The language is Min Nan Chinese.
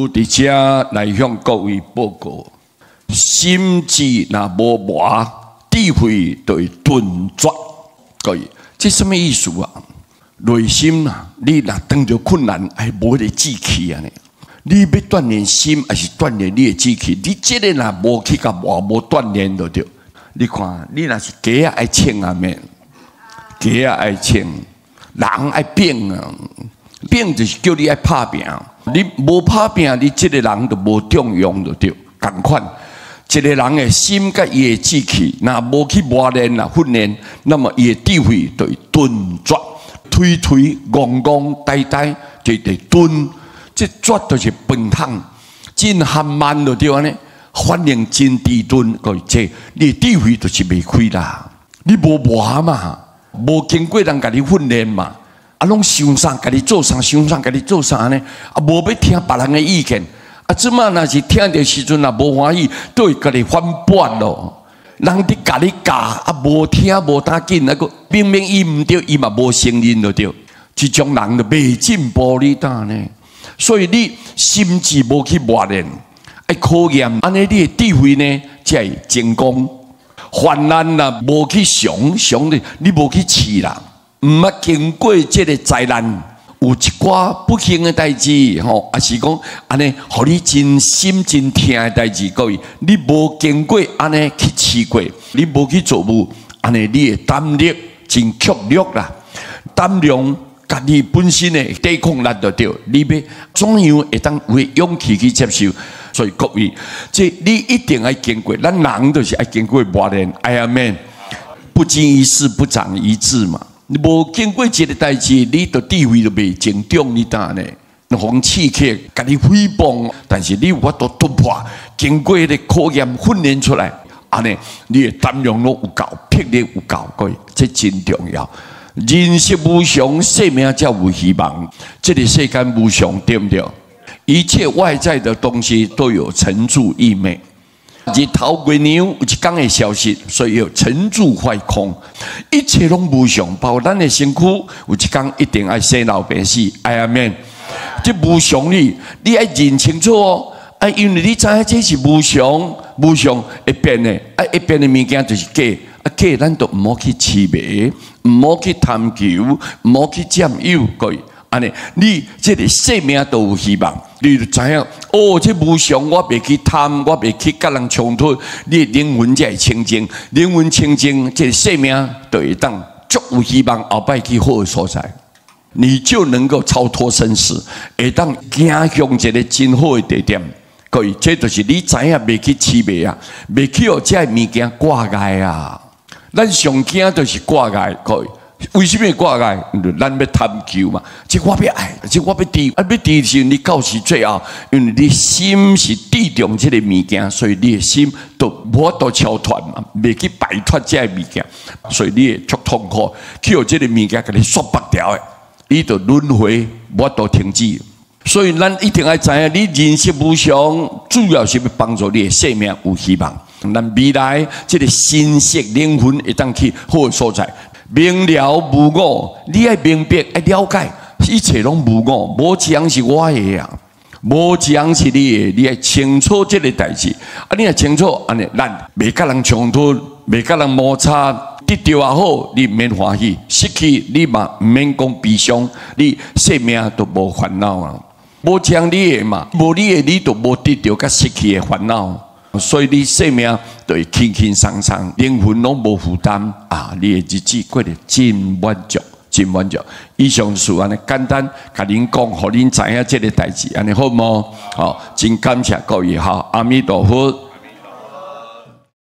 佇遮來向各位報告：心智若無磨，智慧就會鈍絕。各位，這啥物意思啊？內心啊，你若當著困難，愛無彼个志氣按呢。你欲鍛鍊心，抑是鍛鍊你的志氣？你這个若無去共磨，無鍛鍊就對。你看，你若是雞仔愛穿啊免，雞仔愛穿，人愛拼啊，拼就是叫你愛拍拚。你無拍拚，你這个人就無重用就對。仝款，一个人的心佮伊的志氣，若無去磨練啦、訓練，那麼伊的智慧就會鈍絕，推推戇戇呆呆，就會鈍。這絕就是笨桶，真含慢就對按呢。反應真遲鈍，各位，這你的智慧就是袂開啦。你無磨嘛，無經過人共你訓練嘛，啊，攏想啥共你做啥，想啥共你做啥呢？啊，無欲聽別人的意見，啊，這馬若是聽著時陣若無歡喜，都會共你反駁咯。人佇共你教，啊，無聽無打緊，啊，閣明明伊毋對，伊嘛無承認就對。這種人就袂進步你呾呢。所以你心智無去磨練，愛考驗，按呢你的智慧呢，才會成功。患難若無去嘗嘗的，你無去試啦，毋捌經過這个災難，有一寡不幸的代誌吼，抑是講按呢，予你真心真疼的代誌，各位，你無經過按呢去試過，你無去做無，按呢你的膽力真強弱啦，膽量。家己本身的抵抗力就對，你欲怎樣會當有勇氣去接受？所以各位，這你一定愛經過，咱人就是愛經過磨練。哎呀免，不經一事不長一智嘛。你無經過這个代誌，你的智慧就袂成長，你呾呢？予刺激，共你誹謗，但是你有法度突破，經過彼个考驗訓練出來，按呢，你的膽量攏有夠，魄力有夠，各位，這真重要。人生無常，生命才有希望。這个世間無常，對毋對？一切外在的東西都有成住異滅。日頭月亮有一天會消失，所以有成住壞空。一切攏無常，包括咱的身軀，有一天一定愛生老病死。哎呀免，這無常你，你愛認清楚哦。啊，因為你知影這是無常，無常會變的，啊，會變的物件就是假。啊，假咱就毋好去痴迷，毋好去貪求，毋好去佔有，各位，按呢，你這个生命都有希望。你就知影，哦，這無常，我袂去貪，我袂去佮人衝突，你的靈魂才會清淨，靈魂清淨，這个生命就會當足有希望，後擺去好的所在，你就能夠超脫生死，會當行向一个真好的地點。各位，這就是你知影袂去痴迷啊，袂去予這个物件掛礙啊。咱上驚就是掛礙，各位，為啥物掛礙？咱欲貪求嘛，這我欲愛，這我欲挃，啊欲挃時，你到時最後，因為你心是注重這个物件，所以你的心都無法度超脫嘛，袂去擺脫這个物件，所以你會足痛苦，去予這个物件共你束縛牢的，你就輪迴無法度停止。所以咱一定愛知影，你人生無常，主要是欲幫助你的生命有希望。咱未來這个心識靈魂會當去好的所在，明了無我，你愛明白愛了解，一切攏無我，無一樣是我的啊，無一樣是你的，你愛清楚這个代誌。啊，你若清楚，按呢咱袂佮人衝突，袂佮人摩擦，得著也好，你毋免歡喜；失去你嘛毋免講悲傷，你生命都無煩惱啊。無將你的嘛，無你的你就無得著佮失去的煩惱。所以你生命就會輕輕鬆鬆，靈魂攏無負擔啊！你的日子過得真滿足，真滿足。以上是按呢簡單，共恁講，予恁知影這个代誌，按呢好無？好，真感謝各位，好，阿彌陀佛。